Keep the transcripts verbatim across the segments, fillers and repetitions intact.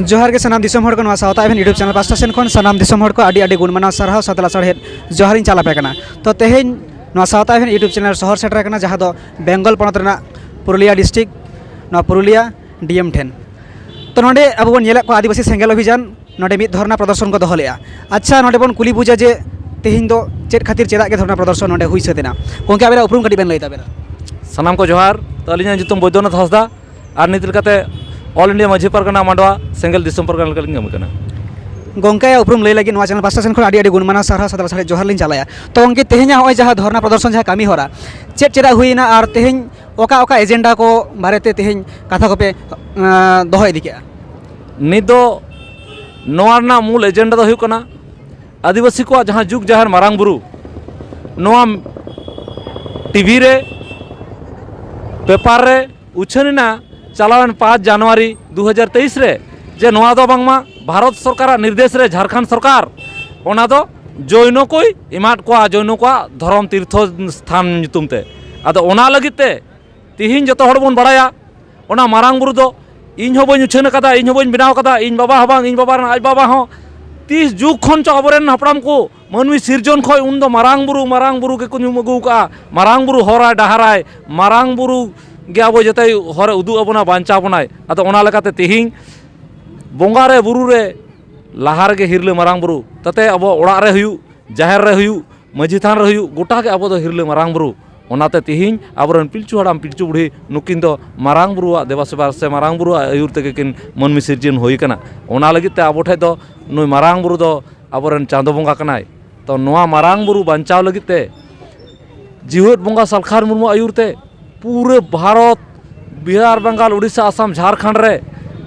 ᱡᱚᱦᱟᱨ ᱜᱮ ᱥᱟᱱᱟᱢ ᱫᱤᱥᱚᱢ ᱦᱚᱲ ᱠᱚ, ᱱᱚᱣᱟ ᱥᱟᱶᱛᱟ ᱮᱵᱷᱮᱱ YouTube channel ᱯᱟᱥᱴᱟ ᱥᱮᱱ ᱠᱷᱚᱱ ᱥᱟᱱᱟᱢ ᱫᱤᱥᱚᱢ ᱦᱚᱲ ᱠᱚ ᱟᱹᱰᱤ ᱟᱹᱰᱤ ᱜᱩᱱ ᱢᱟᱱᱟᱣ ᱥᱟᱨᱦᱟᱣ ᱥᱟᱛᱞᱟ ᱥᱟᱲᱦᱮᱫ ᱡᱚᱦᱟᱨ ᱤᱧ ᱪᱟᱞ ᱟᱯᱮ ᱠᱟᱱᱟ᱾ ᱛᱚ ᱛᱮᱦᱮᱧ ᱱᱚᱣᱟ ᱥᱟᱶᱛᱟ ᱮᱵᱷᱮᱱ YouTube channel ᱥᱚᱦᱚᱨ ᱥᱮᱴᱮᱨ ᱟᱠᱟᱱᱟ, ᱡᱟᱦᱟᱸ ᱫᱚ ᱵᱮᱝᱜᱚᱞ ᱯᱚᱱᱚᱛ ᱨᱮᱱᱟᱜ ᱯᱩᱨᱩᱞᱤᱭᱟ district, ᱱᱚᱣᱟ ᱯᱩᱨᱩᱞᱤᱭᱟ DM ᱴᱷᱮᱱ᱾ ᱛᱚ ᱱᱚᱰᱮ ᱟᱵᱚ ᱵᱚᱱ ᱧᱮᱞᱮᱫ ᱠᱚᱣᱟ ᱟᱹᱫᱤᱵᱟᱹᱥᱤ ᱥᱮᱸᱜᱮᱞ ᱚᱵᱷᱤᱡᱟᱱ, ᱱᱚᱰᱮ ᱢᱤᱫ ᱫᱷᱚᱨᱱᱟ ᱯᱨᱚᱫᱚᱨᱥᱚᱱ ᱠᱚ ᱫᱚᱦᱚ ᱞᱮᱫᱼᱟ᱾ ᱟᱪᱪᱷᱟ, ᱱᱚᱰᱮ ᱵᱚᱱ ᱠᱩᱞᱤ ᱵᱩᱡᱟ ᱡᱮ ᱛᱮᱦᱮᱧ ᱫᱚ ᱪᱮᱫ ᱠᱷᱟᱹᱛᱤᱨ, ᱪᱮᱫᱟᱜ ᱜᱮ ᱫᱷᱚᱨᱱᱟ ᱯᱨᱚᱫᱚᱨᱥᱚᱱ ᱱᱚᱰᱮ ᱦᱩᱭ ᱥᱟᱹᱛ ᱮᱱᱟ? ᱜᱚᱢᱠᱮ, ᱟᱵᱮᱱᱟᱜ ᱩᱯᱨᱩᱢ ᱠᱟᱹᱴᱤᱡ ᱵᱮᱱ ᱞᱟᱹᱭ ᱛᱟᱵᱮᱱᱟ᱾ ᱥᱟᱱᱟᱢ ᱠᱚ ᱡᱚᱦᱟᱨ᱾ ᱛᱚ ᱟᱹᱞᱤᱧᱟᱜ ᱧᱩᱛᱩᱢ ᱵᱳᱭᱫᱚᱱᱟᱛᱷ ᱦᱟᱸᱥᱫᱟ, ᱟᱨ ᱱᱤᱛ ᱞᱮᱠᱟᱛᱮ All India ᱢᱟᱹᱡᱷᱤ ᱯᱟᱨᱜᱟᱱᱟ ᱢᱟᱰᱣᱟ ᱥᱮᱸᱜᱮᱞ ᱫᱤᱥᱚᱢ ᱯᱟᱨᱜᱟᱱᱟ ᱞᱮᱠᱟᱞᱤᱧ ᱠᱟᱹᱢᱤ ᱠᱟᱱᱟ᱾ ᱜᱚᱢᱠᱮᱭᱟᱜ ᱩᱯᱨᱩᱢ ᱞᱟᱹᱭ ᱞᱟᱹᱜᱤᱫ ᱱᱚᱣᱟ channel ᱯᱟᱥᱴᱟ ᱥᱮᱱ ᱠᱷᱚᱱ ᱟᱹᱰᱤ ᱟᱹᱰᱤ ᱜᱩᱱ ᱢᱟᱱᱟᱣ ᱥᱟᱨᱦᱟᱣ ᱥᱟᱛᱞᱟ ᱥᱟᱲᱦᱮᱫ ᱡᱚᱦᱟᱨ ᱞᱤᱧ ᱪᱟᱞᱟᱭᱟ᱾ ᱛᱚ ᱜᱚᱢᱠᱮ, ᱛᱮᱦᱮᱧᱟᱜ ᱱᱚᱜᱼᱚᱭ ᱡᱟᱦᱟᱸ ᱫᱷᱚᱨᱱᱟ ᱯᱨᱚᱫᱚᱨᱥᱚᱱ ᱡᱟᱦᱟᱸ ᱠᱟᱹᱢᱤ ᱦᱚᱨᱟ, ᱪᱮᱫ ᱪᱮᱫᱟᱜ ᱦᱩᱭᱮᱱᱟ ᱟᱨ ᱛᱮᱦᱮᱧ ᱚᱠᱟ ᱚᱠᱟ ᱮᱡᱮᱱᱰᱟ ᱠᱚ ᱵᱟᱨᱮᱛᱮ ᱛᱮᱦᱮᱧ ᱠᱟᱛᱷᱟ ᱠᱚᱯᱮ, ᱟᱸ, ᱫᱚᱦᱚ ᱤᱫᱤ ᱠᱮᱜᱼᱟ? ᱱᱤᱛ ᱫᱚ ᱱᱚᱣᱟ ᱨᱮᱱᱟᱜ ᱢᱩᱞ ᱮᱡᱮᱱᱰᱟ ᱫᱚ ᱦᱩᱭᱩᱜ ᱠᱟᱱᱟ ᱟᱹᱫᱤᱵᱟᱹᱥᱤ ᱠᱚᱣᱟᱜ ᱡᱟᱦᱟᱸ ᱡᱩᱜᱽ ᱡᱟᱦᱮᱨ ᱢᱟᱨᱟᱝ ᱵᱩᱨᱩ, ᱱᱚᱣᱟ ᱴᱤᱵᱷᱤ ᱨᱮ, ᱯᱮᱯᱟᱨ ᱨᱮ ᱩᱪᱷᱟᱹᱱ ᱮᱱᱟ ᱪᱟᱞᱟᱣᱮᱱ ᱯᱟᱸᱪ ᱡᱟᱱᱩᱣᱟᱨᱤ ᱫᱩ ᱦᱟᱡᱟᱨ ᱛᱮᱭᱤᱥ ᱨᱮ, ᱡᱮ ᱱᱚᱣᱟ ᱫᱚ ᱵᱟᱝᱢᱟ ᱵᱷᱟᱨᱚᱛ ᱥᱚᱨᱠᱟᱨᱟᱜ ᱱᱤᱨᱫᱮᱥ ᱨᱮ ᱡᱷᱟᱲᱠᱷᱚᱸᱰ ᱥᱚᱨᱠᱟᱨ ᱚᱱᱟ ᱫᱚ ᱡᱳᱭᱱᱚ ᱠᱚᱭ ᱮᱢᱟᱫ ᱠᱚᱣᱟ, ᱡᱳᱭᱱᱚ ᱠᱚᱣᱟᱜ ᱫᱷᱚᱨᱚᱢ ᱛᱤᱨᱛᱷᱚ ᱥᱛᱷᱟᱱ ᱧᱩᱛᱩᱢ ᱛᱮ᱾ ᱟᱫᱚ ᱚᱱᱟ ᱞᱟᱹᱜᱤᱫ ᱛᱮ ᱛᱤᱦᱤᱧ ᱡᱚᱛᱚ ᱦᱚᱲ ᱵᱚᱱ ᱵᱟᱲᱟᱭᱟ, ᱚᱱᱟ ᱢᱟᱨᱟᱝ ᱵᱩᱨᱩ ᱫᱚ ᱤᱧ ᱦᱚᱸ ᱵᱟᱹᱧ ᱩᱪᱷᱟᱹᱱ ᱟᱠᱟᱫᱟ, ᱤᱧ ᱦᱚᱸ ᱵᱟᱹᱧ ᱵᱮᱱᱟᱣ ᱟᱠᱟᱫᱟ, ᱤᱧ ᱵᱟᱵᱟ ᱦᱚᱸ ᱵᱟᱝ, ᱤᱧ ᱵᱟᱵᱟ ᱨᱮᱱ ᱟᱡ ᱵᱟᱵᱟ ᱦᱚᱸ᱾ ᱛᱤᱥ ᱡᱩᱜᱽ ᱠᱷᱚᱱ ᱪᱚ ᱟᱵᱚᱨᱮᱱ ᱦᱟᱯᱲᱟᱢ ᱠᱚ ᱢᱟᱹᱱᱢᱤ ᱥᱤᱨᱡᱚᱱ ᱠᱷᱚᱱ ᱩᱱ ᱫᱚ ᱢᱟᱨᱟᱝ ᱵᱩᱨᱩ, ᱢᱟᱨᱟᱝ ᱵᱩᱨᱩ ᱜᱮᱠᱚ ᱧᱩᱢ ᱟᱹᱜᱩ ᱟᱠᱟᱫᱼᱟ᱾ ᱢᱟᱨᱟᱝ ᱵᱩᱨᱩ ᱦᱚᱨᱟᱭ ᱰᱟᱦᱟᱨᱟᱭ, ᱢᱟᱨᱟᱝ ᱵᱩᱨᱩ ᱜᱮ ᱟᱵᱚ ᱡᱚᱛᱚᱭ ᱦᱚᱨᱮ ᱩᱫᱩᱜ ᱟᱵᱚᱱᱟ, ᱵᱟᱧᱪᱟᱣ ᱵᱚᱱᱟᱭ᱾ ᱟᱫᱚ ᱚᱱᱟ ᱞᱮᱠᱟᱛᱮ ᱛᱤᱦᱤᱧ ᱵᱚᱸᱜᱟ ᱨᱮ, ᱵᱩᱨᱩ ᱨᱮ, ᱞᱟᱦᱟ ᱨᱮᱜᱮ ᱦᱤᱨᱞᱟᱹ ᱢᱟᱨᱟᱝ ᱵᱩᱨᱩ, ᱛᱟᱛᱮ ᱟᱵᱚ ᱚᱲᱟᱜ ᱨᱮ ᱦᱩᱭᱩᱜ, ᱡᱟᱦᱮᱨ ᱨᱮ ᱦᱩᱭᱩᱜ, ᱢᱟᱹᱡᱷᱤ ᱛᱷᱟᱱ ᱨᱮ ᱦᱩᱭᱩᱜ, ᱜᱚᱴᱟ ᱜᱮ ᱟᱵᱚ ᱫᱚ ᱦᱤᱨᱞᱟᱹ ᱢᱟᱨᱟᱝ ᱵᱩᱨᱩ᱾ ᱚᱱᱟᱛᱮ ᱛᱤᱦᱤᱧ ᱟᱵᱚᱨᱮᱱ ᱯᱤᱞᱪᱩ ᱦᱟᱲᱟᱢ, ᱯᱤᱞᱪᱩ ᱵᱩᱲᱦᱤ ᱱᱩᱠᱤᱱ ᱫᱚ ᱢᱟᱨᱟᱝ ᱵᱩᱨᱩᱣᱟᱜ ᱫᱮᱵᱟ ᱥᱮᱵᱟ ᱥᱮ ᱢᱟᱨᱟᱝ ᱵᱩᱨᱩᱣᱟᱜ ᱟᱹᱭᱩᱨ ᱛᱮᱜᱮ ᱠᱤᱱ ᱢᱟᱹᱱᱢᱤ ᱥᱤᱨᱡᱚᱱ ᱦᱩᱭ ᱟᱠᱟᱱᱟ᱾ ᱚᱱᱟ ᱞᱟᱹᱜᱤᱫ ᱛᱮ ᱟᱵᱚ ᱴᱷᱮᱱ ᱫᱚ ᱱᱩᱭ ᱢᱟᱨᱟᱝ ᱵᱩᱨᱩ ᱫᱚ ᱟᱵᱚᱨᱮᱱ ᱪᱟᱸᱫᱚ ᱵᱚᱸᱜᱟ ᱠᱟᱱᱟᱭ᱾ ᱛᱚ ᱱᱚᱣᱟ ᱢᱟᱨᱟᱝ ᱵᱩᱨᱩ ᱵᱟᱧᱪᱟᱣ ᱞᱟᱹᱜᱤᱫ ᱛᱮ ᱡᱤᱣᱮᱫ ᱵᱚᱸᱜᱟ ᱥᱟᱞᱠᱷᱟᱱ ᱢᱩᱨᱢᱩ ᱟᱹᱭᱩᱨ ᱛᱮ ᱯᱩᱨᱟᱹ ᱵᱷᱟᱨᱚᱛ, ᱵᱤᱦᱟᱨ, ᱵᱮᱝᱜᱟᱞ, ᱩᱲᱤᱥᱥᱟ, ᱟᱥᱟᱢ, ᱡᱷᱟᱲᱠᱷᱚᱸᱰ ᱨᱮ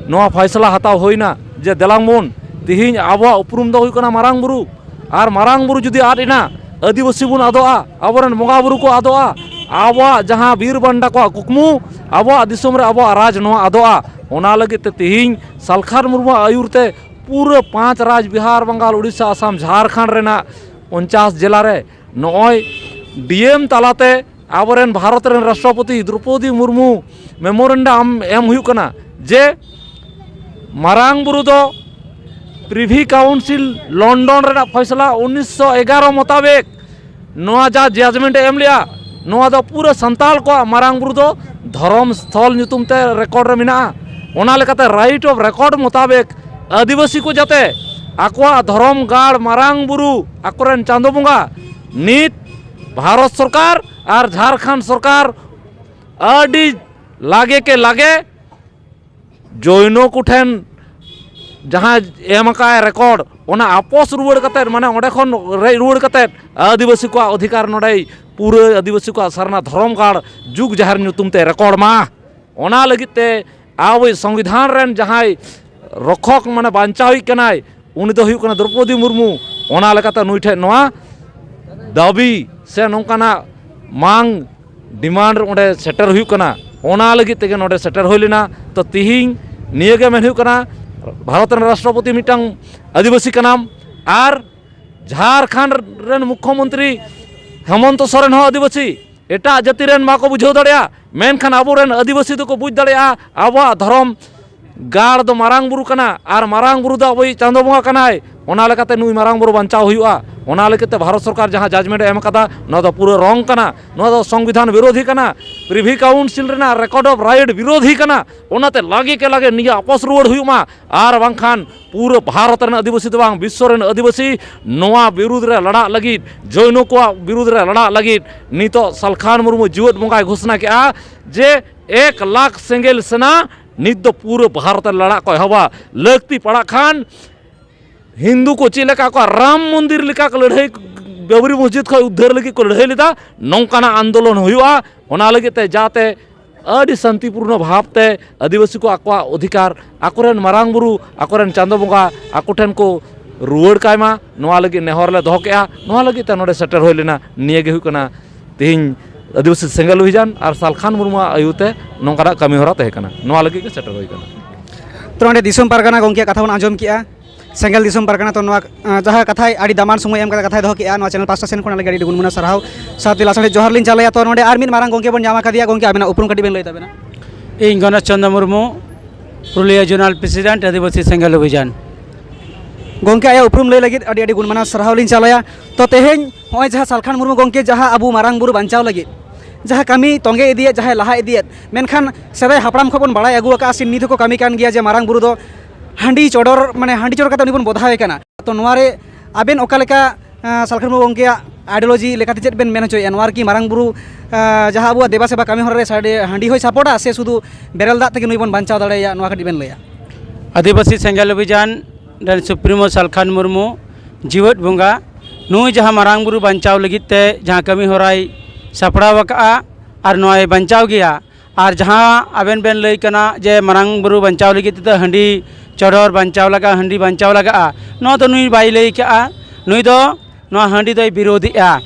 ᱱᱚᱣᱟ ᱯᱷᱟᱭᱥᱟᱞᱟ ᱦᱟᱛᱟᱣ ᱦᱩᱭᱱᱟ ᱡᱮ ᱫᱮᱞᱟᱝ ᱵᱚᱱ, ᱛᱤᱦᱤᱧ ᱟᱵᱚᱣᱟᱜ ᱩᱯᱨᱩᱢ ᱫᱚ ᱦᱩᱭᱩᱜ ᱠᱟᱱᱟ ᱢᱟᱨᱟᱝ ᱵᱩᱨᱩ᱾ ᱟᱨ ᱢᱟᱨᱟᱝ ᱵᱩᱨᱩ ᱡᱩᱫᱤ ᱟᱫ ᱮᱱᱟ, ᱟᱹᱫᱤᱵᱟᱹᱥᱤ ᱵᱚᱱ ᱟᱫᱚᱜᱼᱟ, ᱟᱵᱚᱨᱮᱱ ᱵᱚᱸᱜᱟ ᱵᱩᱨᱩ ᱠᱚ ᱟᱫᱚᱜᱼᱟ, ᱟᱵᱚᱣᱟᱜ ᱡᱟᱦᱟᱸ ᱵᱤᱨ ᱵᱟᱱᱴᱟ ᱠᱚᱣᱟᱜ ᱠᱩᱠᱢᱩ, ᱟᱵᱚᱣᱟᱜ ᱫᱤᱥᱚᱢ ᱨᱮ ᱟᱵᱚᱣᱟᱜ ᱨᱟᱡᱽ ᱱᱚᱣᱟ ᱟᱫᱚᱜᱼᱟ᱾ ᱚᱱᱟ ᱞᱟᱹᱜᱤᱫ ᱛᱮ ᱛᱤᱦᱤᱧ ᱥᱟᱞᱠᱷᱟᱱ ᱢᱩᱨᱢᱩᱣᱟᱜ ᱟᱹᱭᱩᱨ ᱛᱮ ᱯᱩᱨᱟᱹ ᱯᱟᱸᱪ ᱨᱟᱡᱽ, ᱵᱤᱦᱟᱨ, ᱵᱟᱝᱜᱟᱞ, ᱩᱲᱤᱥᱥᱟ, ᱟᱥᱟᱢ, ᱡᱷᱟᱲᱠᱷᱚᱸᱰ ᱨᱮᱱᱟᱜ ᱯᱚᱧᱪᱟᱥ ᱡᱮᱞᱟ ᱨᱮ ᱱᱚᱜᱼᱚᱭ DM ᱛᱟᱞᱟᱛᱮ ᱟᱵᱚᱨᱮᱱ ᱵᱷᱟᱨᱚᱛ ᱨᱮᱱ ᱨᱟᱥᱴᱨᱚᱯᱚᱛᱤ ᱫᱨᱚᱯᱚᱫᱤ ᱢᱩᱨᱢᱩ memorandum ᱮᱢ ᱦᱩᱭᱩᱜ ᱠᱟᱱᱟ ᱡᱮ ᱢᱟᱨᱟᱝ ᱵᱩᱨᱩ ᱫᱚ ᱯᱨᱤᱵᱷᱤ ᱠᱟᱣᱩᱱᱥᱤᱞ ᱞᱚᱱᱰᱚᱱ ᱨᱮᱱᱟᱜ ᱯᱷᱚᱭᱥᱟᱞᱟ ᱩᱱᱤᱥᱥᱚ ᱮᱜᱟᱨᱚ ᱢᱚᱛᱟᱵᱮᱠ ᱱᱚᱣᱟ ᱡᱟ ᱡᱟᱡᱽᱢᱮᱱᱴ ᱮ ᱮᱢ ᱞᱮᱜᱼᱟ, ᱱᱚᱣᱟ ᱫᱚ ᱯᱩᱨᱟᱹ ᱥᱟᱱᱛᱟᱲ ᱠᱚᱣᱟᱜ ᱢᱟᱨᱟᱝ ᱵᱩᱨᱩ ᱫᱚ ᱫᱷᱚᱨᱚᱢ ᱥᱛᱷᱚᱞ ᱧᱩᱛᱩᱢ ᱛᱮ ᱨᱮᱠᱚᱨᱰ ᱨᱮ ᱢᱮᱱᱟᱜᱼᱟ᱾ ᱚᱱᱟ ᱞᱮᱠᱟᱛᱮ ᱨᱟᱭᱤᱴ ᱚᱯᱷ ᱨᱮᱠᱚᱨᱰ ᱢᱚᱛᱟᱵᱮᱠ ᱟᱹᱫᱤᱵᱟᱹᱥᱤ ᱠᱚ ᱡᱟᱛᱮ ᱟᱠᱚᱣᱟᱜ ᱫᱷᱚᱨᱚᱢ ᱜᱟᱲ ᱢᱟᱨᱟᱝ ᱵᱩᱨᱩ ᱟᱠᱚᱨᱮᱱ ᱪᱟᱸᱫᱚ ᱵᱚᱸᱜᱟ ᱱᱤᱛ ᱵᱷᱟᱨᱚᱛ ᱥᱚᱨᱠᱟᱨ ᱟᱨ ᱡᱷᱟᱲᱠᱷᱚᱸᱰ ᱥᱚᱨᱠᱟᱨ ᱟᱹᱰᱤ ᱞᱟᱜᱮ ᱠᱮ ᱞᱟᱜᱮ ᱡᱳᱭᱱᱚ ᱠᱚᱴᱷᱮᱱ ᱡᱟᱦᱟᱸ ᱮᱢ ᱟᱠᱟᱫ ᱨᱮᱠᱚᱨᱰ, ᱚᱱᱟ ᱟᱯᱚᱥ ᱨᱩᱣᱟᱹᱲ ᱠᱟᱛᱮᱫ, ᱢᱟᱱᱮ ᱚᱸᱰᱮ ᱠᱷᱚᱱ ᱨᱮᱡ ᱨᱩᱣᱟᱹᱲ ᱠᱟᱛᱮᱫ ᱟᱹᱫᱤᱵᱟᱹᱥᱤ ᱠᱚᱣᱟᱜ ᱚᱫᱷᱤᱠᱟᱨ ᱱᱚᱰᱮᱭ ᱯᱩᱨᱟᱹ ᱟᱹᱫᱤᱵᱟᱹᱥᱤ ᱠᱚᱣᱟᱜ ᱥᱟᱨᱱᱟ ᱫᱷᱚᱨᱚᱢ ᱜᱟᱲ ᱡᱩᱜᱽ ᱡᱟᱦᱮᱨ ᱧᱩᱛᱩᱢ ᱛᱮ ᱨᱮᱠᱚᱨᱰ ᱢᱟ᱾ ᱚᱱᱟ ᱞᱟᱹᱜᱤᱫ ᱛᱮ ᱟᱵᱚᱭᱤᱡ ᱥᱚᱝᱵᱤᱫᱷᱟᱱ ᱨᱮᱱ ᱡᱟᱦᱟᱸᱭ ᱨᱚᱠᱷᱚᱠ, ᱢᱟᱱᱮ ᱵᱟᱧᱪᱟᱣᱤᱡ ᱠᱟᱱᱟᱭ, ᱩᱱᱤ ᱫᱚ ᱦᱩᱭᱩᱜ ᱠᱟᱱᱟ ᱫᱨᱚᱯᱚᱫᱤ ᱢᱩᱨᱢᱩ᱾ ᱚᱱᱟ ᱞᱮᱠᱟᱛᱮ ᱱᱩᱭ ᱴᱷᱮᱱ ᱱᱚᱣᱟ ᱫᱟᱹᱵᱤ ᱥᱮ ᱱᱚᱝᱠᱟᱱᱟᱜ ᱢᱟᱝ ᱰᱤᱢᱟᱱᱰ ᱚᱸᱰᱮ ᱥᱮᱴᱮᱨ ᱦᱩᱭᱩᱜ ᱠᱟᱱᱟ, ᱚᱱᱟ ᱞᱟᱹᱜᱤᱫ ᱛᱮᱜᱮ ᱱᱚᱰᱮ ᱥᱮᱴᱮᱨ ᱦᱩᱭ ᱞᱮᱱᱟ᱾ ᱛᱚ ᱛᱤᱦᱤᱧ ᱱᱤᱭᱟᱹ ᱜᱮ ᱢᱮᱱ ᱦᱩᱭᱩᱜ ᱠᱟᱱᱟ, ᱵᱷᱟᱨᱚᱛ ᱨᱮᱱ ᱨᱟᱥᱴᱨᱚᱯᱚᱛᱤ ᱢᱤᱫᱴᱟᱝ ᱟᱹᱫᱤᱵᱟᱹᱥᱤ ᱠᱟᱱᱟᱢ, ᱟᱨ ᱡᱷᱟᱲᱠᱷᱚᱸᱰ ᱨᱮᱱ ᱢᱩᱠᱠᱷᱚᱢᱚᱱᱛᱨᱤ ᱦᱮᱢᱚᱱᱛᱚ ᱥᱚᱨᱮᱱ ᱦᱚᱸ ᱟᱹᱫᱤᱵᱟᱹᱥᱤ᱾ ᱮᱴᱟᱜ ᱡᱟᱹᱛᱤ ᱨᱮᱱ ᱵᱟᱠᱚ ᱵᱩᱡᱷᱟᱹᱣ ᱫᱟᱲᱮᱭᱟᱜᱼᱟ, ᱢᱮᱱᱠᱷᱟᱱ ᱟᱵᱚᱨᱮᱱ ᱟᱹᱫᱤᱵᱟᱹᱥᱤ ᱫᱚᱠᱚ ᱵᱩᱡᱽ ᱫᱟᱲᱮᱭᱟᱜᱼᱟ ᱟᱵᱚᱣᱟᱜ ᱫᱷᱚᱨᱚᱢ ᱜᱟᱲ ᱫᱚ ᱢᱟᱨᱟᱝ ᱵᱩᱨᱩ ᱠᱟᱱᱟ ᱟᱨ ᱢᱟᱨᱟᱝ ᱵᱩᱨᱩ ᱫᱚ ᱟᱵᱚᱭᱤᱡ ᱪᱟᱸᱫᱚ ᱵᱚᱸᱜᱟ ᱠᱟᱱᱟᱭ᱾ ᱚᱱᱟ ᱞᱮᱠᱟᱛᱮ ᱱᱩᱭ ᱢᱟᱨᱟᱝ ᱵᱩᱨᱩ ᱵᱟᱧᱪᱟᱣ ᱦᱩᱭᱩᱜᱼᱟ᱾ ᱚᱱᱟ ᱞᱟᱹᱜᱤᱫ ᱛᱮ ᱵᱷᱟᱨᱚᱛ ᱥᱚᱨᱠᱟᱨ ᱡᱟᱦᱟᱸ ᱡᱟᱡᱽᱢᱮᱱᱴ ᱮ ᱮᱢ ᱟᱠᱟᱫᱟ, ᱱᱚᱣᱟ ᱫᱚ ᱯᱩᱨᱟᱹ ᱨᱚᱝ ᱠᱟᱱᱟ, ᱱᱚᱣᱟ ᱫᱚ ᱥᱚᱝᱵᱤᱫᱷᱟᱱ ᱵᱤᱨᱳᱫᱷᱤ ᱠᱟᱱᱟ, ᱯᱨᱤᱵᱷᱤ ᱠᱟᱣᱩᱱᱥᱤᱞ ᱨᱮᱱᱟᱜ ᱨᱮᱠᱚᱨᱰ ᱚᱯᱷ ᱨᱟᱭᱤᱴ ᱵᱤᱨᱳᱫᱷᱤ ᱠᱟᱱᱟ᱾ ᱚᱱᱟᱛᱮ ᱞᱟᱜᱮ ᱠᱮ ᱞᱟᱜᱮ ᱱᱤᱭᱟᱹ ᱟᱯᱚᱥ ᱨᱩᱣᱟᱹᱲ ᱦᱩᱭᱩᱜ ᱢᱟ, ᱟᱨ ᱵᱟᱝᱠᱷᱟᱱ ᱯᱩᱨᱟᱹ ᱵᱷᱟᱨᱚᱛ ᱨᱮᱱ ᱟᱹᱫᱤᱵᱟᱹᱥᱤ ᱫᱚ ᱵᱟᱝ, ᱵᱤᱥᱥᱚ ᱨᱮᱱ ᱟᱹᱫᱤᱵᱟᱹᱥᱤ ᱱᱚᱣᱟ ᱵᱤᱨᱩᱫᱽ ᱨᱮ ᱞᱟᱲᱟᱜ ᱞᱟᱹᱜᱤᱫ, ᱡᱳᱭᱱᱚ ᱠᱚᱣᱟᱜ ᱵᱤᱨᱩᱫᱽ ᱨᱮ ᱞᱟᱲᱟᱜ ᱞᱟᱹᱜᱤᱫ ᱱᱤᱛᱚᱜ ᱥᱟᱞᱠᱷᱟᱱ ᱢᱩᱨᱢᱩ ᱡᱤᱣᱮᱫ ᱵᱚᱸᱜᱟᱭ ᱜᱷᱳᱥᱱᱟ ᱠᱮᱜᱼᱟ ᱡᱮ ᱮᱠ ᱞᱟᱠᱷ ᱥᱮᱸᱜᱮᱞ ᱥᱮᱱᱟ ᱱᱤᱛ ᱫᱚ ᱯᱩᱨᱟᱹ ᱵᱷᱟᱨᱚᱛ ᱨᱮ ᱞᱟᱲᱟᱜ ᱠᱚ ᱮᱦᱚᱵᱟ᱾ ᱞᱟᱹᱠᱛᱤ ᱯᱟᱲᱟᱜ ᱠᱷᱟᱱ ᱦᱤᱱᱫᱩ ᱠᱚ ᱪᱮᱫ ᱞᱮᱠᱟ ᱟᱠᱚᱣᱟᱜ ᱨᱟᱢ ᱢᱚᱱᱫᱤᱨ ᱞᱮᱠᱟ ᱠᱚ ᱞᱟᱹᱲᱦᱟᱹᱭ, ᱵᱟᱵᱨᱤ ᱢᱚᱥᱡᱤᱫ ᱠᱷᱚᱱ ᱩᱫᱽᱫᱷᱟᱹᱨ ᱞᱟᱹᱜᱤᱫ ᱠᱚ ᱞᱟᱹᱲᱦᱟᱹᱭ ᱞᱮᱫᱟ, ᱱᱚᱝᱠᱟᱱᱟᱜ ᱟᱱᱫᱳᱞᱚᱱ ᱦᱩᱭᱩᱜᱼᱟ᱾ ᱚᱱᱟ ᱞᱟᱹᱜᱤᱫ ᱛᱮ ᱡᱟᱛᱮ ᱟᱹᱰᱤ ᱥᱟᱱᱛᱤᱯᱩᱨᱱᱚ ᱵᱷᱟᱵᱽ ᱛᱮ ᱟᱹᱫᱤᱵᱟᱹᱥᱤ ᱠᱚ ᱟᱠᱚᱣᱟᱜ ᱚᱫᱷᱤᱠᱟᱨ, ᱟᱠᱚᱨᱮᱱ ᱢᱟᱨᱟᱝ ᱵᱩᱨᱩ, ᱟᱠᱚᱨᱮᱱ ᱪᱟᱸᱫᱚ ᱵᱚᱸᱜᱟ ᱟᱠᱚ ᱴᱷᱮᱱ ᱠᱚ ᱨᱩᱣᱟᱹᱲ ᱠᱟᱭ ᱢᱟ, ᱱᱚᱣᱟ ᱞᱟᱹᱜᱤᱫ ᱱᱮᱦᱚᱨ ᱞᱮ ᱫᱚᱦᱚ ᱠᱮᱜᱼᱟ᱾ ᱱᱚᱣᱟ ᱞᱟᱹᱜᱤᱫ ᱛᱮ ᱱᱚᱰᱮ ᱥᱮᱴᱮᱨ ᱦᱩᱭ ᱞᱮᱱᱟ᱾ ᱱᱤᱭᱟᱹ ᱜᱮ ᱦᱩᱭᱩᱜ ᱠᱟᱱᱟ ᱛᱮᱦᱮᱧ ᱟᱹᱫᱤᱵᱟᱹᱥᱤ ᱥᱮᱸᱜᱮᱞ ᱚᱵᱷᱤᱡᱟᱱ ᱟᱨ ᱥᱟᱞᱠᱷᱟᱱ ᱢᱩᱨᱢᱩᱣᱟᱜ ᱟᱹᱭᱩᱨ ᱛᱮ ᱱᱚᱝᱠᱟᱱᱟᱜ ᱠᱟᱹᱢᱤ ᱦᱚᱨᱟ ᱛᱟᱦᱮᱸ ᱠᱟᱱᱟ᱾ ᱱᱚᱣᱟ ᱞᱟᱹᱜᱤᱫ ᱜᱮ ᱥᱮᱴᱮᱨ ᱦᱩᱭ ᱠᱟᱱᱟ᱾ ᱛᱚ, ᱱᱚᱰᱮ ᱫᱤᱥᱚᱢ ᱯᱟᱨᱜᱟᱱᱟ ᱜᱚᱢᱠᱮᱭᱟᱜ ᱠᱟᱛᱷᱟ ᱵᱚᱱ ᱟᱸᱡᱚᱢ ᱠᱮᱜᱼᱟ, ᱥᱮᱸᱜᱮᱞ ᱫᱤᱥᱚᱢ ᱯᱟᱨᱜᱟᱱᱟ᱾ ᱛᱚ, ᱱᱚᱣᱟ, ᱟᱸ, ᱡᱟᱦᱟᱸ ᱠᱟᱛᱷᱟᱭ ᱟᱹᱰᱤ ᱫᱟᱢᱟᱱ ᱥᱚᱢᱚᱭ ᱮᱢ ᱠᱟᱛᱮ ᱠᱟᱛᱷᱟᱭ ᱫᱚᱦᱚ ᱠᱮᱜᱼᱟ, ᱱᱚᱣᱟ ᱪᱮᱱᱮᱞ ᱯᱟᱥᱴᱟ ᱥᱮᱱ ᱠᱷᱚᱱ ᱟᱹᱰᱤ ᱟᱹᱰᱤ ᱜᱩᱱᱢᱟᱱᱟᱣ ᱥᱟᱨᱦᱟᱣ᱾ ᱥᱟᱶᱛᱮ ᱞᱟᱥᱟᱲᱦᱮᱫ ᱡᱚᱦᱟᱨ ᱞᱤᱧ ᱪᱟᱞᱟᱭᱟ᱾ ᱛᱚ, ᱱᱚᱰᱮ ᱟᱨ ᱢᱤᱫ ᱢᱟᱨᱟᱝ ᱜᱚᱢᱠᱮ ᱵᱚᱱ ᱧᱟᱢ ᱟᱠᱟᱫᱮᱭᱟ᱾ ᱜᱚᱢᱠᱮ, ᱟᱵᱮᱱᱟᱜ ᱩᱯᱨᱩᱢ ᱠᱟᱹᱴᱤᱡ ᱵᱮᱱ ᱞᱟᱹᱭ ᱛᱟᱵᱮᱱᱟ᱾ ᱤᱧ ᱜᱚᱱᱮᱥ ᱪᱚᱸᱫᱽᱨᱚ ᱢᱩᱨᱢᱩ, ᱯᱩᱨᱩᱞᱤᱭᱟᱹ ᱡᱳᱱᱟᱞ ᱯᱨᱮᱥᱤᱰᱮᱱᱴ, ᱟᱹᱫᱤᱵᱟᱹᱥᱤ ᱥᱮᱸᱜᱮᱞ ᱚᱵᱷᱤᱡᱟᱱ᱾ ᱜᱚᱢᱠᱮ, ᱟᱭᱟᱜ ᱩᱯᱨᱩᱢ ᱞᱟᱹᱭ ᱞᱟᱹᱜᱤᱫ ᱟᱹᱰᱤ ᱟᱹᱰᱤ ᱜᱩᱱᱢᱟᱱᱟᱣ ᱥᱟᱨᱦᱟᱣ ᱞᱤᱧ ᱪᱟᱞᱟᱭᱟ᱾ ᱛᱚ, ᱛᱮᱦᱮᱧ ᱱᱚᱜᱼᱚᱭ ᱡᱟᱦᱟᱸ ᱥᱟᱞᱠᱷᱟᱱ ᱢᱩᱨᱢᱩ ᱜᱚᱢᱠᱮ ᱡᱟᱦᱟᱸ ᱟᱵᱚ ᱢᱟᱨᱟᱝ ᱵᱩᱨᱩ ᱵᱟᱧᱪᱟᱣ ᱞᱟᱹᱜᱤᱫ ᱡᱟᱦᱟᱸ ᱠᱟᱹᱢᱤ ᱛᱚᱸᱜᱮ ᱤᱫᱤᱭᱮᱫ, ᱡᱟᱦᱟᱸᱭ ᱞᱟᱦᱟ ᱤᱫᱤᱭᱮᱫ, ᱢᱮᱱᱠᱷᱟᱱ ᱥᱮᱫᱟᱭ ᱦᱟᱯᱲᱟᱢ ᱠᱷᱚᱱ ᱵᱚᱱ ᱵᱟᱲᱟᱭ ᱟᱹᱜᱩ ᱟᱠᱟᱫᱼᱟ ᱥᱮ ᱱᱤᱛ ᱦᱚᱸᱠᱚ ᱠᱟᱹᱢᱤ ᱠᱟᱱ ᱜᱮᱭᱟ ᱡᱮ ᱢᱟᱨᱟᱝ ᱵᱩᱨᱩ ᱫᱚ ᱦᱟᱺᱰᱤ ᱪᱚᱰᱚᱨ, ᱢᱟᱱᱮ ᱦᱟᱺᱰᱤ ᱪᱚᱰᱚᱨ ᱠᱟᱛᱮ ᱩᱱᱤ ᱵᱚᱱ ᱵᱚᱫᱷᱟᱣᱮ ᱠᱟᱱᱟ᱾ ᱛᱚ, ᱱᱚᱣᱟ ᱨᱮ ᱟᱵᱮᱱ ᱚᱠᱟ ᱞᱮᱠᱟ, ᱟᱸ, ᱥᱟᱞᱠᱷᱟᱱ ᱢᱩᱨᱢᱩ ᱜᱚᱢᱠᱮᱭᱟᱜ ideology ᱞᱮᱠᱟᱛᱮ ᱪᱮᱫ ᱵᱮᱱ ᱢᱮᱱ ᱦᱚᱪᱚᱭᱮᱫᱼᱟ? ᱱᱚᱣᱟ ᱨᱮᱠᱤ ᱢᱟᱨᱟᱝ ᱵᱩᱨᱩ, ᱟᱸ, ᱡᱟᱦᱟᱸ ᱟᱵᱚᱣᱟᱜ ᱫᱮᱵᱟ ᱥᱮᱵᱟ ᱠᱟᱹᱢᱤ ᱦᱚᱨᱟ ᱨᱮ ᱥᱟᱰᱮ-, ᱦᱟᱺᱰᱤ ᱦᱚᱸᱭ ᱥᱟᱯᱚᱴᱟ ᱥᱮ ᱥᱩᱫᱷᱩ ᱵᱮᱨᱮᱞ ᱫᱟᱜ ᱛᱮᱜᱮ ᱱᱩᱭ ᱵᱚᱱ ᱵᱟᱧᱪᱟᱣ ᱫᱟᱲᱮᱭᱟᱭᱟ? ᱱᱚᱣᱟ ᱠᱟᱹᱴᱤᱡ ᱵᱮᱱ ᱞᱟᱹᱭᱟ᱾ ᱟᱹᱫᱤᱵᱟᱹᱥᱤ ᱥᱮᱸᱜᱮᱞ ᱚᱵᱷᱤᱡᱟᱱ ᱨᱮᱱ ᱥᱩᱯᱨᱤᱢᱳ ᱥᱟᱞᱠᱷᱟᱱ ᱢᱩᱨᱢᱩ, ᱡᱤᱣᱮᱫ ᱵᱚᱸᱜᱟ, ᱱᱩᱭ ᱡᱟᱦᱟᱸ ᱢᱟᱨᱟᱝ ᱵᱩᱨᱩ ᱵᱟᱧᱪᱟᱣ ᱞᱟᱹᱜᱤᱫ ᱛᱮ ᱡᱟᱦᱟᱸ ᱠᱟᱹᱢᱤ ᱦᱚᱨᱟᱭ ᱥᱟᱯᱲᱟᱣ ᱟᱠᱟᱫᱼᱟ ᱟᱨ ᱱᱚᱣᱟᱭ ᱵᱟᱧᱪᱟᱣ ᱜᱮᱭᱟ, ᱟᱨ ᱡᱟᱦᱟᱸ ᱟᱵᱮᱱ ᱵᱮᱱ ᱞᱟᱹᱭ ᱠᱟᱱᱟ ᱡᱮ ᱢᱟᱨᱟᱝ ᱵᱩᱨᱩ ᱵᱟᱧᱪᱟᱣ ᱞᱟᱹᱜᱤᱫ ᱛᱮᱫᱚ ᱦᱟᱺᱰᱤ ᱪᱚᱰᱚᱨ ᱵᱟᱧᱪᱟᱣ ᱞᱟᱜᱟᱜᱼᱟ, ᱦᱟᱺᱰᱤ ᱵᱟᱧᱪᱟᱣ ᱞᱟᱜᱟᱜᱼᱟ, ᱱᱚᱣᱟ ᱫᱚ ᱱᱩᱭ ᱵᱟᱭ ᱞᱟᱹᱭ ᱠᱟᱜᱼᱟ᱾ ᱱᱩᱭ ᱫᱚ ᱱᱚᱣᱟ ᱦᱟᱺᱰᱤ ᱫᱚᱭ ᱵᱤᱨᱳᱫᱷᱮᱜᱼᱟ᱾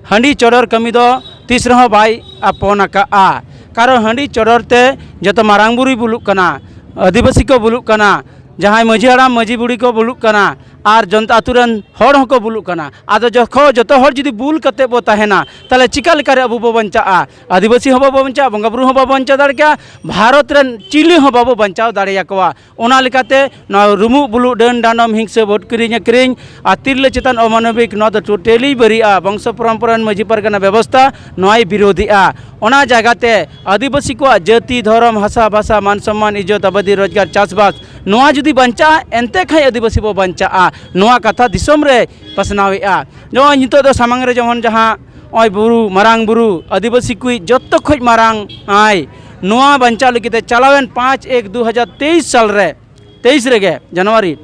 ᱦᱟᱺᱰᱤ ᱪᱚᱰᱚᱨ ᱠᱟᱹᱢᱤ ᱫᱚ ᱛᱤᱥ ᱨᱮᱦᱚᱸ ᱵᱟᱭ ᱟᱯᱚᱱ ᱟᱠᱟᱜᱼᱟ᱾ ᱠᱟᱨᱚᱱ ᱦᱟᱺᱰᱤ ᱪᱚᱰᱚᱨ ᱛᱮ ᱡᱚᱛᱚ ᱢᱟᱨᱟᱝ ᱵᱩᱨᱩᱭ ᱵᱩᱞᱩᱜ ᱠᱟᱱᱟ, ᱟᱹᱫᱤᱵᱟᱹᱥᱤ ᱠᱚ ᱵᱩᱞᱩᱜ ᱠᱟᱱᱟ, ᱡᱟᱦᱟᱸᱭ ᱢᱟᱹᱡᱷᱤ ᱦᱟᱲᱟᱢ ᱢᱟᱹᱡᱷᱤ ᱵᱩᱲᱦᱤ ᱠᱚ ᱵᱩᱞᱩᱜ ᱠᱟᱱᱟ, ᱟᱨ ᱡᱚᱱᱛᱟ ᱟᱹᱛᱩ ᱨᱮᱱ ᱦᱚᱲ ᱦᱚᱸᱠᱚ ᱵᱩᱞᱩᱜ ᱠᱟᱱᱟ᱾ ᱟᱫᱚ ᱡᱚᱠᱷᱚᱱ ᱡᱚᱛᱚ ᱦᱚᱲ ᱡᱩᱫᱤ ᱵᱩᱞ ᱠᱟᱛᱮ ᱵᱚ ᱛᱟᱦᱮᱱᱟ, ᱛᱟᱦᱚᱞᱮ ᱪᱤᱠᱟ ᱞᱮᱠᱟᱨᱮ ᱟᱵᱚ ᱵᱚ ᱵᱟᱧᱪᱟᱜᱼᱟ? ᱟᱹᱫᱤᱵᱟᱹᱥᱤ ᱦᱚᱸ ᱵᱟᱵᱚ ᱵᱟᱧᱪᱟᱜᱼᱟ, ᱵᱚᱸᱜᱟ ᱵᱩᱨᱩ ᱦᱚᱸ ᱵᱟᱵᱚ ᱵᱟᱧᱪᱟᱣ ᱫᱟᱲᱮ ᱠᱮᱭᱟ, ᱵᱷᱟᱨᱚᱛ ᱨᱮᱱ ᱪᱤᱞᱤ ᱦᱚᱸ ᱵᱟᱵᱚ ᱵᱟᱧᱪᱟᱣ ᱫᱟᱲᱮᱭᱟᱠᱚᱣᱟ᱾ ᱚᱱᱟ ᱞᱮᱠᱟᱛᱮ ᱱᱚᱣᱟ ᱨᱩᱢᱩᱜ ᱵᱩᱞᱩᱜ ᱰᱟᱹᱱ ᱰᱟᱸᱰᱚᱢ ᱦᱤᱝᱥᱟᱹ ᱵᱷᱳᱴ ᱠᱤᱨᱤᱧ ᱟᱹᱠᱷᱨᱤᱧ ᱟᱨ ᱛᱤᱨᱞᱟᱹ ᱪᱮᱛᱟᱱ ᱚᱢᱟᱱᱚᱵᱤᱠ, ᱱᱚᱣᱟ ᱫᱚ totally ᱵᱟᱹᱲᱤᱡᱼᱟ᱾ ᱵᱚᱝᱥᱚ ᱯᱚᱨᱚᱢᱯᱚᱨᱟ ᱨᱮᱱ ᱢᱟᱹᱡᱷᱤ ᱯᱟᱨᱜᱟᱱᱟ ᱵᱮᱵᱚᱥᱛᱷᱟ ᱱᱚᱣᱟᱭ ᱵᱤᱨᱳᱫᱷᱮᱜᱼᱟ᱾ ᱚᱱᱟ ᱡᱟᱭᱜᱟᱛᱮ ᱟᱹᱫᱤᱵᱟᱹᱥᱤ ᱠᱚᱣᱟᱜ ᱡᱟᱹᱛᱤ, ᱫᱷᱚᱨᱚᱢ, ᱵᱷᱟᱥᱟ, ᱵᱷᱟᱥᱟ, ᱢᱟᱱ ᱥᱚᱢᱢᱟᱱ, ᱤᱡᱽᱡᱚᱛ, ᱟᱵᱟᱫᱤ, ᱨᱳᱡᱽᱜᱟᱨ, ᱪᱟᱥᱵᱟᱥ, ᱱᱚᱣᱟ ᱡᱩᱫᱤ ᱵᱟᱧᱪᱟᱜᱼᱟ, ᱮᱱᱛᱮ ᱠᱷᱟᱱ ᱟᱹᱫᱤᱵᱟᱹᱥᱤ ᱵᱚ ᱵᱟᱧᱪᱟᱜᱼᱟ᱾ ᱱᱚᱣᱟ ᱠᱟᱛᱷᱟ ᱫᱤᱥᱚᱢ ᱨᱮ ᱯᱟᱥᱱᱟᱣᱮᱜᱼᱟ᱾ ᱱᱚᱜᱼᱚᱭ ᱱᱤᱛᱚᱜ ᱫᱚ ᱥᱟᱢᱟᱝ ᱨᱮ ᱡᱮᱢᱚᱱ ᱡᱟᱦᱟᱸ ᱱᱚᱜᱼᱚᱭ ᱵᱩᱨᱩ, ᱢᱟᱨᱟᱝ ᱵᱩᱨᱩ, ᱟᱹᱫᱤᱵᱟᱹᱥᱤ ᱠᱚᱭᱤᱡ ᱡᱚᱛᱚ ᱠᱷᱚᱡ ᱢᱟᱨᱟᱝ ᱟᱭ, ᱱᱚᱣᱟ ᱵᱟᱧᱪᱟᱣ ᱞᱟᱹᱜᱤᱫ ᱛᱮ ᱪᱟᱞᱟᱣᱮᱱ ᱯᱟᱸᱪ ᱮᱠ ᱫᱩ ᱦᱟᱡᱟᱨ ᱛᱮᱭᱤᱥ ᱥᱟᱞ ᱨᱮ, ᱛᱮᱭᱤᱥ ᱨᱮᱜᱮ ᱡᱟᱱᱩᱣᱟᱨᱤ,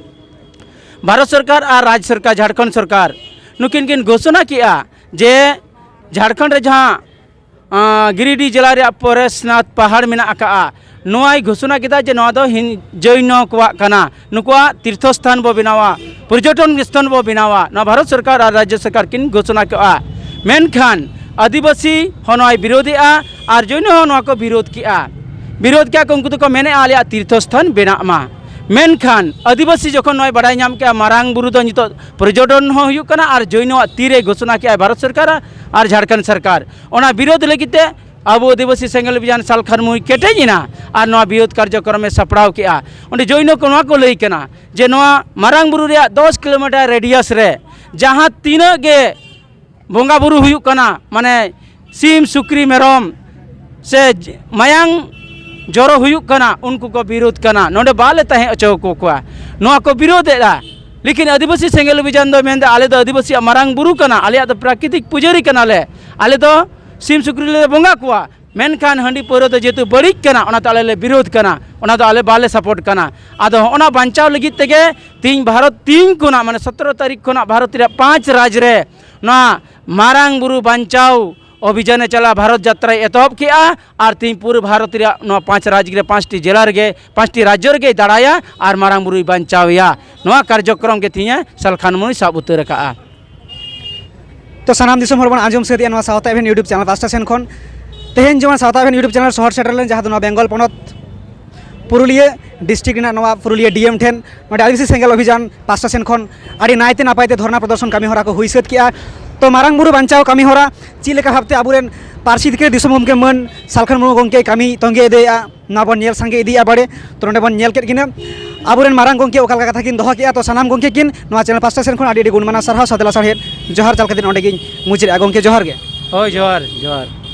ᱵᱷᱟᱨᱚᱛ ᱥᱚᱨᱠᱟᱨ ᱟᱨ ᱨᱟᱡᱽ ᱥᱚᱨᱠᱟᱨ, ᱡᱷᱟᱲᱠᱷᱚᱸᱰ ᱥᱚᱨᱠᱟᱨ, ᱱᱩᱠᱤᱱ ᱠᱤᱱ ᱜᱷᱳᱥᱚᱱᱟ ᱠᱮᱜᱼᱟ ᱡᱮ ᱡᱷᱟᱲᱠᱷᱚᱸᱰ ᱨᱮ ᱡᱟᱦᱟᱸ, ᱟᱸ, ᱜᱤᱨᱤᱰᱤ ᱡᱮᱞᱟ ᱨᱮᱭᱟᱜ ᱯᱚᱨᱮᱥᱱᱟᱛᱷ ᱯᱟᱦᱟᱲ ᱢᱮᱱᱟᱜ ᱟᱠᱟᱜᱼᱟ, ᱱᱚᱣᱟᱭ ᱜᱷᱳᱥᱚᱱᱟ ᱠᱮᱫᱟ ᱡᱮ ᱱᱚᱣᱟ ᱫᱚ ᱦᱤᱱ-, ᱡᱚᱭᱱᱚ ᱠᱚᱣᱟᱜ ᱠᱟᱱᱟ, ᱱᱩᱠᱩᱣᱟᱜ ᱛᱤᱨᱛᱷᱚ ᱥᱛᱷᱟᱱ ᱵᱚ ᱵᱮᱱᱟᱣᱟ, ᱯᱚᱨᱡᱚᱴᱚᱱ ᱥᱛᱷᱟᱱ ᱵᱚ ᱵᱮᱱᱟᱣᱟ᱾ ᱱᱚᱣᱟ ᱵᱷᱟᱨᱚᱛ ᱥᱚᱨᱠᱟᱨ ᱟᱨ ᱨᱟᱡᱽᱡᱚ ᱥᱚᱨᱠᱟᱨ ᱠᱤᱱ ᱜᱷᱳᱥᱚᱱᱟ ᱠᱮᱜᱼᱟ᱾ ᱢᱮᱱᱠᱷᱟᱱ ᱟᱹᱫᱤᱵᱟᱹᱥᱤ ᱦᱚᱸ ᱱᱚᱣᱟᱭ ᱵᱤᱨᱳᱫᱷᱮᱜᱼᱟ ᱟᱨ ᱡᱚᱭᱱᱚ ᱦᱚᱸ ᱱᱚᱣᱟ ᱠᱚ ᱵᱤᱨᱳᱫᱷ ᱠᱮᱜᱼᱟ᱾ ᱵᱤᱨᱳᱫᱷ ᱠᱮᱜᱼᱟ ᱠᱚ, ᱩᱱᱠᱩ ᱫᱚᱠᱚ ᱢᱮᱱᱮᱜᱼᱟ ᱟᱞᱮᱭᱟᱜ ᱛᱤᱨᱛᱷᱚ ᱥᱛᱷᱟᱱ ᱵᱮᱱᱟᱜ ᱢᱟ᱾ ᱢᱮᱱᱠᱷᱟᱱ ᱟᱹᱫᱤᱵᱟᱹᱥᱤ ᱡᱚᱠᱷᱚᱱ ᱱᱚᱣᱟᱭ ᱵᱟᱲᱟᱭ ᱧᱟᱢ ᱠᱮᱜᱼᱟ ᱢᱟᱨᱟᱝ ᱵᱩᱨᱩ ᱫᱚ ᱱᱤᱛᱚᱜ ᱯᱚᱨᱡᱚᱴᱚᱱ ᱦᱚᱸ ᱦᱩᱭᱩᱜ ᱠᱟᱱᱟ ᱟᱨ ᱡᱚᱭᱱᱚᱣᱟᱜ ᱛᱤᱨᱮ ᱜᱷᱳᱥᱚᱱᱟ ᱠᱮᱜᱼᱟᱭ ᱵᱷᱟᱨᱚᱛ ᱥᱚᱨᱠᱟᱨ ᱟᱨ ᱡᱷᱟᱲᱠᱷᱚᱸᱰ ᱥᱚᱨᱠᱟᱨ, ᱚᱱᱟ ᱵᱤᱨᱳᱫᱷ ᱞᱟᱹᱜᱤᱫ ᱛᱮ ᱟᱵᱚ ᱟᱹᱫᱤᱵᱟᱹᱥᱤ ᱥᱮᱸᱜᱮᱞ ᱚᱵᱷᱤᱡᱟᱱ ᱥᱟᱞᱠᱷᱟᱱ ᱢᱩᱭ ᱠᱮᱴᱮᱡ ᱮᱱᱟ ᱟᱨ ᱱᱚᱣᱟ ᱵᱤᱨᱳᱫᱷ ᱠᱟᱨᱡᱚᱠᱨᱚᱢᱮ ᱥᱟᱯᱲᱟᱣ ᱠᱮᱜᱼᱟ᱾ ᱚᱸᱰᱮ ᱡᱚᱭᱱᱚ ᱠᱚ ᱱᱚᱣᱟ ᱠᱚ ᱞᱟᱹᱭ ᱠᱟᱱᱟ ᱡᱮ ᱱᱚᱣᱟ ᱢᱟᱨᱟᱝ ᱵᱩᱨᱩ ᱨᱮᱭᱟᱜ ᱫᱚᱥ ᱠᱤᱞᱳᱢᱤᱴᱟᱨ ᱨᱮᱰᱤᱭᱟᱥ ᱨᱮ ᱡᱟᱦᱟᱸ ᱛᱤᱱᱟᱹᱜ ᱜᱮ ᱵᱚᱸᱜᱟ ᱵᱩᱨᱩ ᱦᱩᱭᱩᱜ ᱠᱟᱱᱟ, ᱢᱟᱱᱮ ᱥᱤᱢ, ᱥᱩᱠᱨᱤ, ᱢᱮᱨᱚᱢ ᱥᱮ ᱡ-, ᱢᱟᱭᱟᱝ ᱡᱚᱨᱚ ᱦᱩᱭᱩᱜ ᱠᱟᱱᱟ, ᱩᱱᱠᱩ ᱠᱚ ᱵᱤᱨᱳᱫᱷ ᱠᱟᱱᱟ, ᱱᱚᱰᱮ ᱵᱟᱞᱮ ᱛᱟᱦᱮᱸ ᱦᱚᱪᱚ ᱟᱠᱚ ᱠᱚᱣᱟ, ᱱᱚᱣᱟ ᱠᱚ ᱵᱤᱨᱳᱫᱷ ᱮᱫᱟ᱾ ᱞᱮᱠᱤᱱ ᱟᱹᱫᱤᱵᱟᱹᱥᱤ ᱥᱮᱸᱜᱮᱞ ᱚᱵᱷᱤᱡᱟᱱ ᱫᱚ ᱢᱮᱱᱫᱟ, ᱟᱞᱮ ᱫᱚ ᱟᱹᱫᱤᱵᱟᱹᱥᱤᱭᱟᱜ ᱢᱟᱨᱟᱝ ᱵᱩᱨᱩ ᱠᱟᱱᱟ, ᱟᱞᱮᱭᱟᱜ ᱫᱚ ᱯᱨᱟᱠᱨᱤᱛᱤᱠ ᱯᱩᱡᱟᱹᱨᱤ ᱠᱟᱱᱟᱞᱮ, ᱟᱞᱮ ᱫᱚ ᱥᱤᱢ ᱥᱩᱠᱨᱤ ᱞᱮ ᱵᱚᱸᱜᱟ ᱠᱚᱣᱟ, ᱢᱮᱱᱠᱷᱟᱱ ᱦᱟᱺᱰᱤ ᱯᱟᱹᱣᱨᱟᱹ ᱫᱚ ᱡᱮᱦᱮᱛᱩ ᱵᱟᱹᱲᱤᱡ ᱠᱟᱱᱟ, ᱚᱱᱟᱛᱮ ᱟᱞᱮ ᱞᱮ ᱵᱤᱨᱳᱫᱷ ᱠᱟᱱᱟ, ᱚᱱᱟ ᱫᱚ ᱟᱞᱮ ᱵᱟᱞᱮ ᱥᱟᱯᱳᱨᱴ ᱠᱟᱱᱟ᱾ ᱟᱫᱚ ᱦᱚᱸᱜᱼᱚ ᱱᱟ ᱵᱟᱧᱪᱟᱣ ᱞᱟᱹᱜᱤᱫ ᱛᱮᱜᱮ ᱛᱤᱦᱤᱧ ᱵᱷᱟᱨᱚᱛ ᱛᱤᱦᱤᱧ ᱠᱷᱚᱱᱟᱜ, ᱢᱟᱱᱮ ᱥᱚᱛᱨᱚ ᱛᱟᱹᱨᱤᱠᱷ ᱠᱷᱚᱱᱟᱜ ᱵᱷᱟᱨᱚᱛ ᱨᱮᱭᱟᱜ ᱯᱟᱸᱪ ᱨᱟᱡᱽ ᱨᱮ ᱱᱚᱣᱟ ᱢᱟᱨᱟᱝ ᱵᱩᱨᱩ ᱵᱟᱧᱪᱟᱣ ᱚᱵᱷᱤᱡᱟᱱᱮ ᱪᱟᱞᱟᱜᱼᱟ, ᱵᱷᱟᱨᱚᱛ ᱡᱟᱛᱨᱟᱭ ᱮᱛᱚᱦᱚᱵ ᱠᱮᱜᱼᱟ᱾ ᱟᱨ ᱛᱤᱦᱤᱧ ᱯᱩᱨᱟᱹ ᱵᱷᱟᱨᱚᱛ ᱨᱮᱭᱟᱜ ᱱᱚᱣᱟ ᱯᱟᱸᱪ ᱨᱟᱡᱽ ᱨᱮ, ᱯᱟᱸᱪᱴᱤ ᱡᱮᱞᱟ ᱨᱮᱜᱮ, ᱯᱟᱸᱪᱴᱤ ᱨᱟᱡᱽᱡᱚ ᱨᱮᱜᱮᱭ ᱫᱟᱬᱟᱭᱟ ᱟᱨ ᱢᱟᱨᱟᱝ ᱵᱩᱨᱩᱭ ᱵᱟᱧᱪᱟᱣᱮᱭᱟ᱾ ᱱᱚᱣᱟ ᱠᱟᱨᱡᱚᱠᱨᱚᱢ ᱜᱮ ᱛᱤᱦᱤᱧᱮ ᱥᱟᱞᱠᱷᱟᱱ ᱢᱩᱭ ᱥᱟᱵ ᱩᱛᱟᱹᱨ ᱟᱠᱟᱜᱼᱟ᱾ ᱛᱚ ᱥᱟᱱᱟᱢ ᱫᱤᱥᱚᱢ ᱦᱚᱲ ᱵᱚᱱ ᱟᱸᱡᱚᱢ ᱥᱟᱹᱛ ᱮᱜᱼᱟ ᱱᱚᱣᱟ ᱥᱟᱶᱛᱟ ᱮᱵᱷᱮᱱ YouTube ᱪᱮᱱᱮᱞ ᱯᱟᱥᱴᱟ ᱥᱮᱱ ᱠᱷᱚᱱ᱾ ᱛᱮᱦᱮᱧ ᱡᱮᱢᱚᱱ ᱥᱟᱶᱛᱟ ᱮᱵᱷᱮᱱ YouTube ᱪᱮᱱᱮᱞ ᱥᱚᱦᱚᱨ ᱥᱮᱴᱮᱨ ᱞᱮᱱ, ᱡᱟᱦᱟᱸ ᱫᱚ ᱱᱚᱣᱟ ᱵᱮᱝᱜᱚᱞ ᱯᱚᱱᱚᱛ ᱯᱩᱨᱩᱞᱤᱭᱟᱹ ᱰᱤᱥᱴᱨᱤᱠᱴ ᱨᱮᱱᱟᱜ ᱱᱚᱣᱟ ᱯᱩᱨᱩᱞᱤᱭᱟᱹ ᱰᱤ ᱮᱢ ᱴᱷᱮᱱ ᱱᱚᱰᱮ ᱟᱹᱫᱤᱵᱟᱹᱥᱤ ᱥᱮᱸᱜᱮᱞ ᱚᱵᱷᱤᱡᱟᱱ ᱯᱟᱥᱴᱟ ᱥᱮᱱ ᱠᱷᱚᱱ ᱟᱹᱰᱤ ᱱᱟᱭᱛᱮ ᱱᱟᱯᱟᱭ ᱛᱮ ᱫᱷᱚᱨᱱᱟ ᱯᱨᱚᱫᱚᱨᱥᱚᱱ ᱠᱟᱹᱢᱤ ᱦᱚᱨᱟ ᱠᱚ ᱦᱩᱭ ᱥᱟᱹᱛ ᱠᱮᱜᱼᱟ᱾ ᱛᱚ ᱢᱟᱨᱟᱝ ᱵᱩᱨᱩ ᱵᱟᱧᱪᱟᱣ ᱠᱟᱹᱢᱤ ᱦᱚᱨᱟ ᱪᱮᱫ ᱞᱮᱠᱟ ᱵᱷᱟᱵᱽᱛᱮ ᱟᱵᱚᱨᱮᱱ ᱯᱟᱹᱨᱥᱤ ᱡᱤᱛᱠᱟᱹᱨ ᱫᱤᱥᱚᱢ ᱜᱚᱢᱠᱮ ᱢᱟᱹᱱ ᱥᱟᱞᱠᱷᱟᱱ ᱢᱩᱨᱢᱩ ᱜᱚᱢᱠᱮ ᱠᱟᱹᱢᱤ ᱛᱚᱸᱜᱮ ᱤᱫᱤᱭᱮᱫᱼᱟ, ᱱᱚᱣᱟ ᱵᱚᱱ ᱧᱮᱞ ᱥᱟᱸᱜᱮ ᱤᱫᱤᱭᱮᱫᱼᱟ ᱵᱟᱲᱮ᱾ ᱛᱚ ᱱᱚᱰᱮ ᱵᱚᱱ ᱧᱮᱞ ᱠᱮᱫ ᱠᱤᱱᱟ ᱟᱵᱚᱨᱮᱱ ᱢᱟᱨᱟᱝ ᱜᱚᱢᱠᱮ ᱚᱠᱟ ᱞᱮᱠᱟ ᱠᱟᱛᱷᱟ ᱠᱤᱱ ᱫᱚᱦᱚ ᱠᱮᱜᱼᱟ᱾ ᱛᱚ ᱥᱟᱱᱟᱢ ᱜᱚᱢᱠᱮ ᱠᱤᱱ ᱱᱚᱣᱟ ᱪᱮᱱᱮᱞ ᱯᱟᱥᱴᱟ ᱥᱮᱱ ᱠᱷᱚᱱ ᱟᱹᱰᱤ ᱟᱹᱰᱤ ᱜᱩᱱ ᱢᱟᱱᱟᱣ ᱥᱟᱨᱦᱟᱣ ᱥᱟᱶᱛᱮ ᱞᱟᱥᱟᱲᱦᱮᱫ ᱡᱚᱦᱟᱨ ᱪᱟᱞ ᱠᱟᱛᱮ ᱱᱚᱰᱮ ᱜᱤᱧ ᱢᱩᱪᱟᱹᱫᱮᱜᱼᱟ᱾ ᱜᱚᱢᱠᱮ ᱡᱚᱦᱟᱨ ᱜᱮ᱾ ᱦᱳᱭ, ᱡᱚᱦᱟᱨ, ᱡᱚᱦᱟᱨ᱾